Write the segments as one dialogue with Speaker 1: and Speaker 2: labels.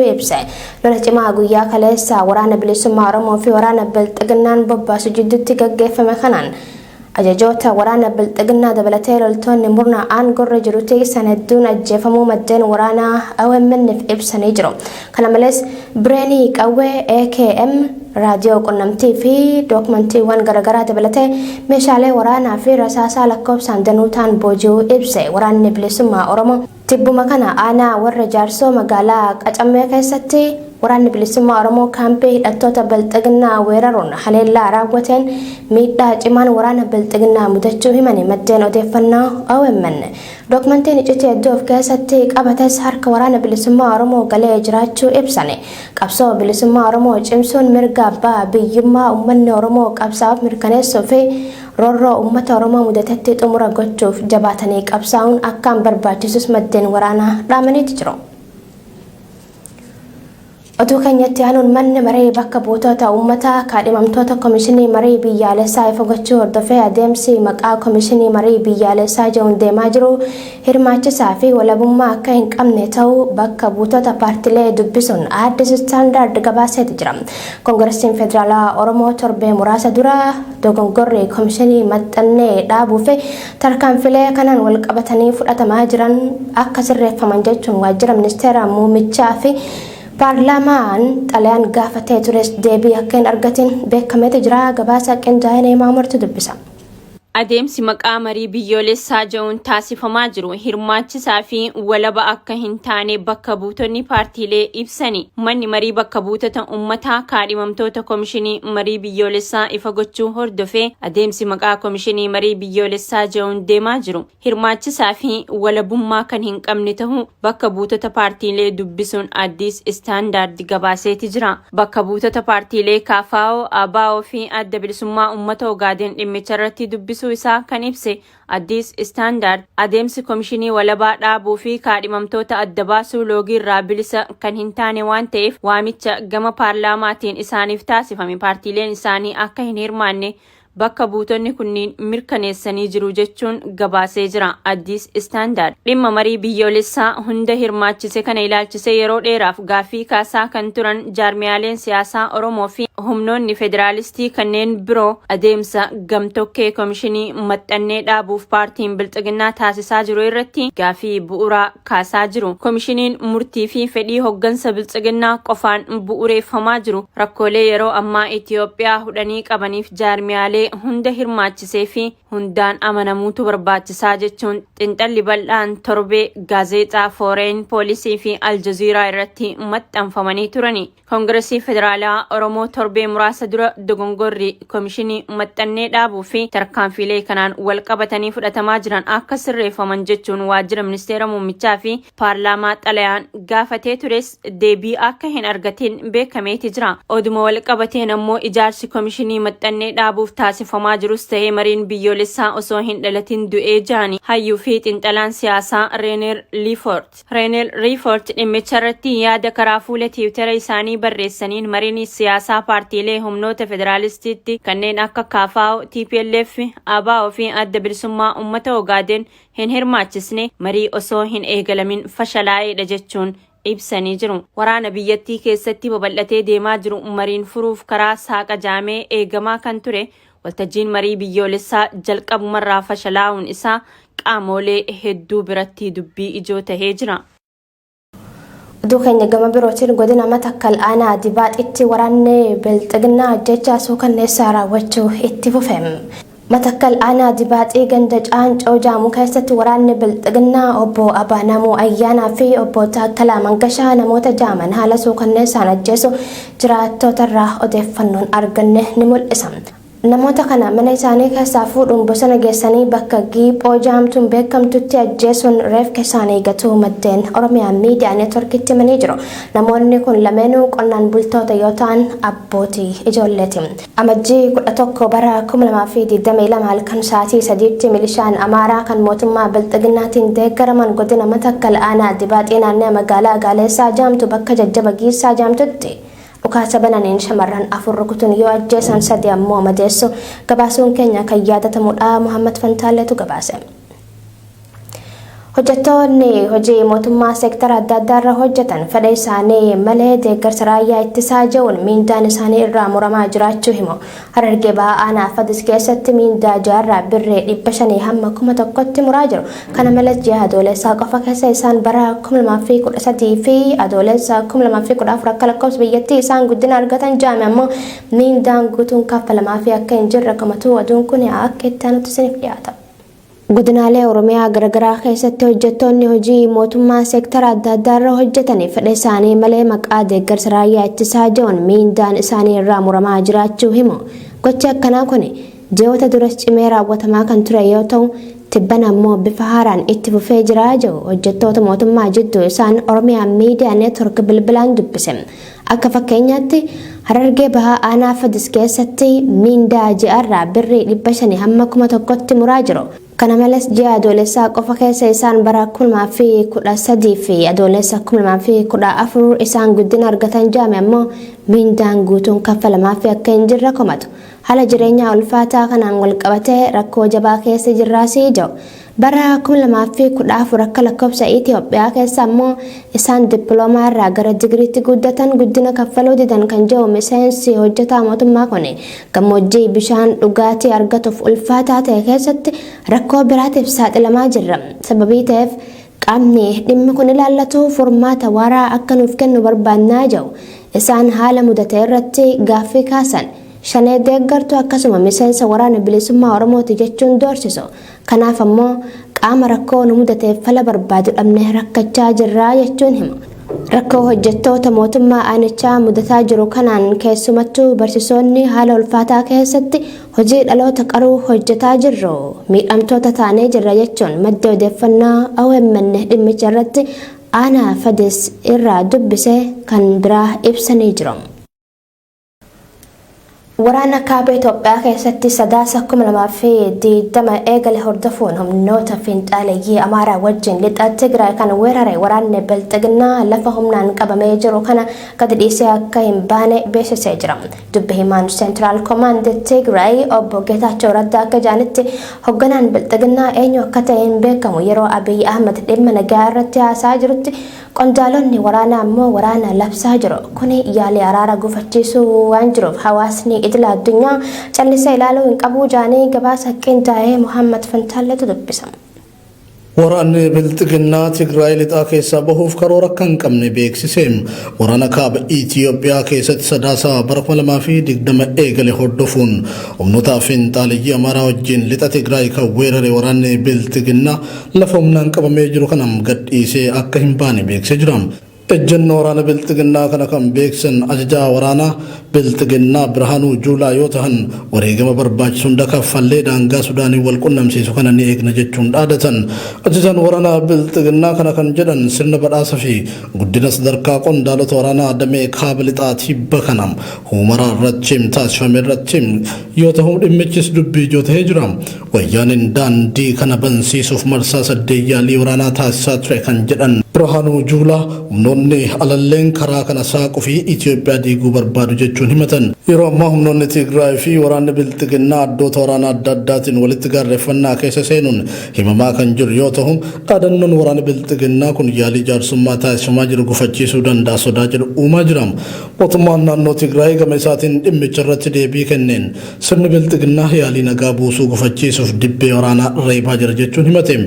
Speaker 1: Ibse. Lola cimaa guyyaa kaleessaa Waraana Bilisummaa Oromoo fi waraana Bilxiginnaan bobbaasu jidduutti gaggeeffame kanaan ajajoota waraana Bilxiginnaa dabalatee loltoonni murna aangorra jiru tiiksan hedduun ajjeefamuu maddeen waraanaa OMN'f ibsanii jiru. Kana malees Bireenii qawwee AKM, raadiyoo qunnamtii fi dookmantiiwwan garaagaraa dabalatee meeshaalee waraanaa fi rasaasaa lakkoofsaan danuu ta'an booji'uu ibse Waraanni Bilisummaa Oromoo. Tibbuma kana aanaa Warra Jaarsoo magaalaa Qacammee keessatti Waraanni Bilisummaa Oromoo kaampii hidhattoota Bilxiginnaa weeraruun haleellaa raawwateen miidhaa cimaan waraana Bilxiginnaa mudachuu himani maddeen odeeffannoo OMN. Dookmantiin iccitii hedduu of keessatti qabates harka Waraana Bilisummaa Oromoo galee jiraachuu ibsani. Qabsoo bilisummaa Oromoo cimsuun mirga abbaa biyyummaa uummanni Oromoo qabsaa'uuf mirkaneessuu fi Roorroo uummata Oromoo mudatetti xumura gochuuf jabaatanii qabsaa'uun akkaan barbaachisus maddeen waraanaa dhaamaniiti jiru. Oduu keenyatti aanuun manni maree bakka buutota uummataa kaadhimamtoota komishinii marii biyyaalessaa ifa gochuu hordofee adeemsi maqaa komishinii marii biyyaalessaa jedhuun deemaa jiru hirmaachisaa fi walabummaa akka hin qabne ta'uu bakka buutota paartilee dubbisuun Addis Standard gabaaseeti jira. Koongiresiin Federaalawaa Oromoo torbee muraasa dura Dogongorri komishinii maxxannee dhaabuu fi tarkaanfilee kanaan walqabatanii fudhatamaa jiran akka sirreeffaman jechuun waajjira ministeera muummichaa fi paarlaamaan xalayaan gaafatee tures deebii akka hin argatin beekameeti jira. Gabaasa qindaa'ee Neemaa Umartu dubbisa.
Speaker 2: Adeemsi maqaa marii biyyoolessaa jedhuun taasifamaa jiru hirmaachisaa fi walaba akka hin taane bakka buutonni paartiilee ibsani. Manni marii bakka buutota ummataa kaadhimamtoota komishinii marii biyyoolessaa ifa gochuu hordofee adeemsi maqaa komishinii marii biyyoolessaa jedhuun deemaa jiru hirmaachisaa fi walabummaa kan hin qabne tahuu bakka buutota paartiilee dubbisuun Addis Standard gabaaseeti jira. Bakka buutota paartiilee KFO, ABO fi Adda Bilisummaa Uummata Ogaadeen dhimmicha irratti dubbisuu isaa kan ibse Addis Standard, adeemsi komishinii walabaa dhaabuu fi kaadhimamtoota adda baasuu loogii irraa bilisa kan hin taane waan ta'eef waamicha gama paarlaamaatiin isaaniif taasifame paartiileen isaanii akka hin hirmaanne bakka buutonni kunniin mirkaneessanii jiru jechuun gabaasee jira Addis Standard. Dhimma marii biyyoolessaa hunda hirmaachise kana ilaalchisee yeroo dheeraaf gaaffii kaasaa kan turan jaarmiyaaleen siyaasaa Oromoo fi humnoonni federaalistii kanneen biroo adeemsa gamtokkee komishinii maxxannee dhaabuuf paartiin Bilxiginnaa taasisaa jiru irratti gaaffii bu'uuraa kaasaa jiru. Komishiniin murtii fi fedhii hoggansa Biltsiginnaa qofaan bu'ureeffamaa jiru rakkoolee yeroo ammaa Itiyoophiyaa hudhanii qabaniif jaarmiyaalee hunda hirmaachisee fi hundaan amanamuutu barbaachisaa jechuun xinxalli bal'aan torbee gaazeexaa Fooreen Poolisii fi Aljaziiraa irratti maxxanfamanii turani. Koongiresii Federaalawaa Oromoo torbee muraasa dura dogongorri komishinii maxxannee dhaabuu fi tarkaanfiilee kanaan wal qabatanii fudhatamaa jiran akka sirreeffaman jechuun waajjira ministeera muummichaa fi paarlaamaa xalayaan gaafatee tures deebii akka hin argatin beekameeti jira. Oduma wal qabateen ammoo ijaarsi komishinii maxxannee dhaabuuf taasifamaa jirus ta'ee mariin biyyoolessaa osoo hin dhalatin du'ee jirani hayyuu fi xinxalaan siyaasaa Reener Liifort. Reenel Riifort dhimmicha irratti yaada karaa fuula Tiwutara isaanii barreessaniin mariin siyaasaa paartiilee humnoota federaalistiitti kanneen akka KFO, tplf, ABO fi Adda Bilisummaa Uummata Ogaadeen hin hirmaachisne marii osoo hin eegalamin fashalaa'eedha jechuun ibsanii jiru. Waraana biyyattii keessatti babal'atee deemaa jiru mariin furuuf karaa saaqa jaamee eegamaa kan ture Waltajjiin marii biyyoolessaa jalqabumarraa fashalaa'uun isaa qaamoolee hedduu biratti dubbii ijoo tahee jira.
Speaker 1: Oduu keenya gama birootiin godina Matakkal aanaa Dibaaxitti waraanni Bilxiginnaa ajjeechaa suukanneessaa raawwachuu itti fufe. Matakkal aanaa Dibaaxii ganda Caancoo jaamu keessatti waraanni Bilxiginnaa obbo Abaanamuu Ayyaanaa fi obbo Taakkalaa Mangashaa namoota jaaman haala suukanneessaan ajjeesu jiraattootarraa odeeffannoon arganne ni mul'isa. Namoota kana mana isaanii keessaa fuudhuun bosona geessanii bakka Giiphoo jaamtuun beekamtutti ajjeesuun reefka isaanii gatuu maddeen Oromiyaa Miidiyaa Neetworkitti himanii jiru. Namoonni kun lameenuu qonnaan bultoota yoo ta'an abbootii ijoolleeti. Amajjii 11 bara 2022 halkan sa'aatii 3tti milishaan Amaaraa kan mootummaa Bilxiginnaatiin deeggaraman godina Matakkal aanaa Dibaaxii naannoo magaalaa Gaaleessaa jaamtu bakka Jajjaba Giissaa jaamtutti Dhukaasa bananiin shamarran 4 rukutuun yoo ajjeesan 3 ammoo madeessu gabaasuun keenya kan yaadatamudha. Mohaammad Fantaalleetu gabaase. Hojjettoonni hojii mootummaa seektara adda addaa irra hojjetan fedha isaanii malee deeggarsa raayyaa ittisaa jehuun miindaan isaanii irraa muramaa jiraachuu himu. Harargee Bahaa Aanaa Fadis keessatti miindaa ji'arraa birrii 500 hamma 1000tti muraa jiru. Kana malees ji'a Adoolessaa qofa keessa isaan bara 2013 fi Adoolessa 2014 akka lakkoofsa biyyattii isaan guddina argatan ja'ame ammoo miindaan guutuun kaffalamaafii akka hin jirre komatu. Oduun kun akka itti aanutti isiniif dhiyaata. Godinaalee Oromiyaa garagaraa keessatti hojjettoonni hojii mootummaa seektara adda addaa irra hojjetan fedha isaanii malee maqaa deeggarsa raayyaa ittisaa jehuun miindaan isaanii irraa muramaa jiraachuu himu. Gochi akkanaa kun ji'oota duras cimee raawwatamaa kan ture yoo ta'u, tibbana ammoo bifa haaraan itti fufee jira jedhu hojjettoota mootummaa jidduu isaan Oromiyaa Miidiyaa Neetwork bilbilaan dubbise. Akka fakkeenyaatti Harargee Bahaa Aanaa Fadis keessatti miindaa ji'arraa birrii 500 hamma 1000tti muraa jiru. Kana malees ji'a Adoolessaa qofa keessa isaan bara 2013 fi Adoolessa 2014 isaan guddina argatan ja'ame ammoo miindaan guutuun kaffalamaafii akka hin jirre komatu. Haala jireenyaa ulfaataa kanaan walqabatee rakkoo jabaa keessa jirraasii jedhu. Bara 2014 akka lakkoofsa Itiyoophiyaa keessa ammoo isaan dippiloomaa irraa gara digiriitti guddatan guddina kaffaluu didan kan jedhu miseensi hojjetaa mootummaa kun, gammoojjii bishaan dhugaatii argatuuf ulfaataa ta'e keessatti rakkoo biraatiif saaxilamaa jirra. Sababii ta'eef qaamni dhimmi kun ilaallatu furmaata waaraa akka nuuf kennu barbaannaa jedhu. Isaan haala mudate irratti gaaffii kaasan shanee deeggartu akkasuma miseensa waraana bilisummaa Oromooti jechuun doorsisu. Kanaaf ammoo qaama rakkoo nu mudateef fala barbaadu dhabnee rakkachaa jirraa jechuun himu. Rakkoo hojjettoota mootummaa aanichaa mudataa jiru kanaan keessumattuu barsiisonni haala ulfaataa keessatti hojii dhaloota qaruu hojjetaa jirru miidhamtoota taanee jirra jechuun madda odeeffannoo OMN dhimmicha irratti aanaa Fadis irraa dubbise kan biraa ibsanii jiru. Waraana kaaba Itoophiyaa keessatti Sadaasa 2020 eegale hordofuun humnoota fiinxaaleeyyii Amaaraa wajjin lixa Tigraay kan weerare waraanni Bilxiginnaa lafa humnaan qabamee jiru kana gadi dhiisee akka hin baane beeksisee jira. Dubbi himaan Seentiraal Koomaand Tigraay obbo Geetaachoo Raddaa akka jedhanitti, hogganaan Bilxiginnaa eenyu akka ta'e hin beekamu yeroo Abiy Ahmad dhimma nagaa irratti haasa'aa jirutti qondaalonni waraanaa ammoo waraana labsaa jiru. Kuni yaalii araara gufachiisuu waan jiruuf hawaasni idila addunyaa callisee ilaaluu hin qabu jedhanii gabaasa qindaa'ee Muhammad Fantaalletu dubbisa.
Speaker 3: Waraanni Bilxiginnaa Tigraay lixaa keessaa bahuuf karoora akka hin qabne beeksise. Waraana kaaba Itiyoophiyaa keessatti Sadaasa bara 2020 eegale hordofuun humnoota finxaaleyyii Amaaraa wajjin lixa Tigraay kan weerare waraanni Bilxiginnaa lafa humnaan qabamee jiru kana gadhiisee akka hin baane beeksisee jira. Ejjennoo waraana Bilxiginnaa kana kan beeksisan ajajaa waraanaa Bilxiginnaa Birhaanuu Juulaa yoo tahan, wareegama barbaachisu hunda kaffallee daangaa Sudaanii wal qunnamsiisu kana ni eegna jechuun dhaadatan. Ajajaan waraanaa Bilxiginnaa kana kan jedhan sirna badhaasa fi guddina sadarkaa qondaalota waraanaa damee kaaba lixaa tibba kana Humaraa irratti taasifame irratti yoo tahu, dhimmichis dubbii ijoo tahee jira. Wayyaaneen daandii kana bansiisuuf marsaa saddeet yaalii waraanaa taasisaa ture kan jedhan Birhaanuu Juulaa, humnoonni alalleen karaa kana saaquu fi Itoophiyaa diiguu barbaadu jechuun himatan. Yeroo ammaa humnoonni Tigraay fi waraanni Bilxiginnaa addoota waraanaa adda addaatiin walitti gaarreeffannaa keessa seenuun himamaa kan jiru yoo tahu, dhaadannoon waraana Bilxiginnaa kun yaalii jaarsummaa taasifamaa jiru gufachiisuu danda'a sodaa jedhu uumaa jira. Mootummaan naannoo Tigraay gama isaatiin dhimmicha irratti deebii kenneen, Sirni Bilxiginnaa yaalii nagaa buusuu gufachiisuuf dibbee waraanaa reebaa jira jechuun himate.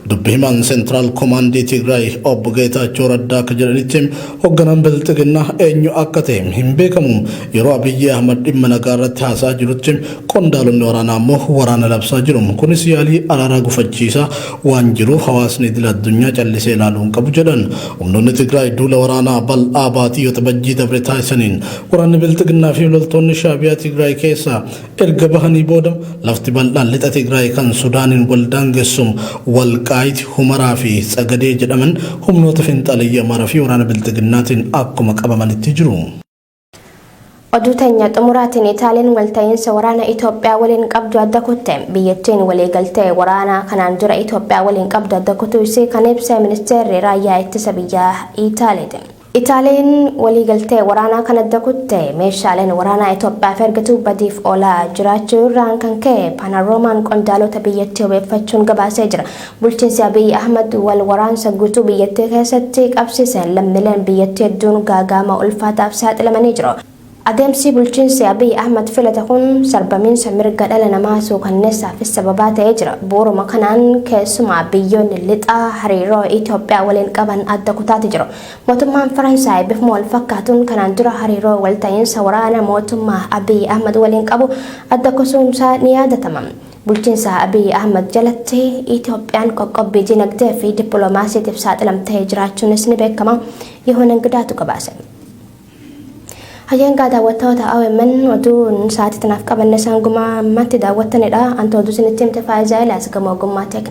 Speaker 3: Dubbi himaan Seentiraal Komaandii Tigraay Obbo Geetaachoo Raddaa akka jedhanitti, hogganaan Bilxiginnaa eenyu akka ta'e hin beekamu. Yeroo Abiyyi Ahmad dhimma nagaa irratti haasa'aa jirutti qondaalonni waraanaa ammoo waraana labsaa jiru. Kunis yaalii araaraa gufachiisaa waan jiruuf hawaasni idil addunyaa callisee ilaaluu hin qabu jedhan. Humnoonni Tigraay duula waraanaa bal'aa baatii Waxabajjii dabre taasisaniin Waraanni Bilxiginnaa fi loltoonni Shaabiyaa Tigraay keessaa erga bahanii booda lafti bal'aan lixa Tigraay kan Sudaaniin wal daangessu Walqaayit, Humaraa fi Tsagadee jedhaman humnoota finxaaleyyii Amaaraa fi waraana Bilxiginnaatiin akkuma qabamanitti jiru.
Speaker 1: Oduu teenya xumuraatiin Itaaliin walta'iinsa waraana Itoophiyaa waliin qabdu adda kutte. Biyyattiin waliigaltee waraanaa kanaan dura Itoophiyaa waliin qabdu adda kutuu isii kan ibse ministeerri raayyaa ittisa biyyaa Itaaliiti. Itaaliin waliigaltee waraanaa kan adda kutte meeshaaleen waraanaa Itoophiyaaf ergitu badiif oolaa jiraachuu irraan kan ka'e Paanaroomaan qondaalota biyyattii wabeeffachuun gabaasee jira. Bulchiinsi Abiy Ahmad wal waraansa guutuu biyyattii keessatti qabsiiseen lammiileen biyyattii hedduun gaaga'ama ulfaataaf saaxilamanii jiru. Adeemsi bulchiinsi Abiy Ahmad filate kun sarbamiinsa mirga dhala namaa suukanneessaafis sababaa ta'ee jira. Bu'uuruma kanaan keessumaa biyyoonni lixaa hariiroo Itoophiyaa waliin qaban adda kutaati jiru. Mootummaan Faransaay bifuma wal fakkaatuun kanaan dura hariiroo walta'iinsa waraana mootummaa Abiy Ahmad waliin qabu adda kutuunsaa ni yaadatama. Bulchiinsa Abiy Ahmad jalatti Itoophiyaan qoqqobbii dinagdee fi dippiloomaasiitiif saaxilamtee jiraachuunis ni beekama. Yihuun Ingidaatu gabaase. Hayyeengaa daawwattoota OMN, oduun sa'aatii tanaaf qabanne isaan gumaa ammatti daawwattanidha. Anta oduu isinitti himte Faayizaa Ilaas, gama ogummaa teeknikii.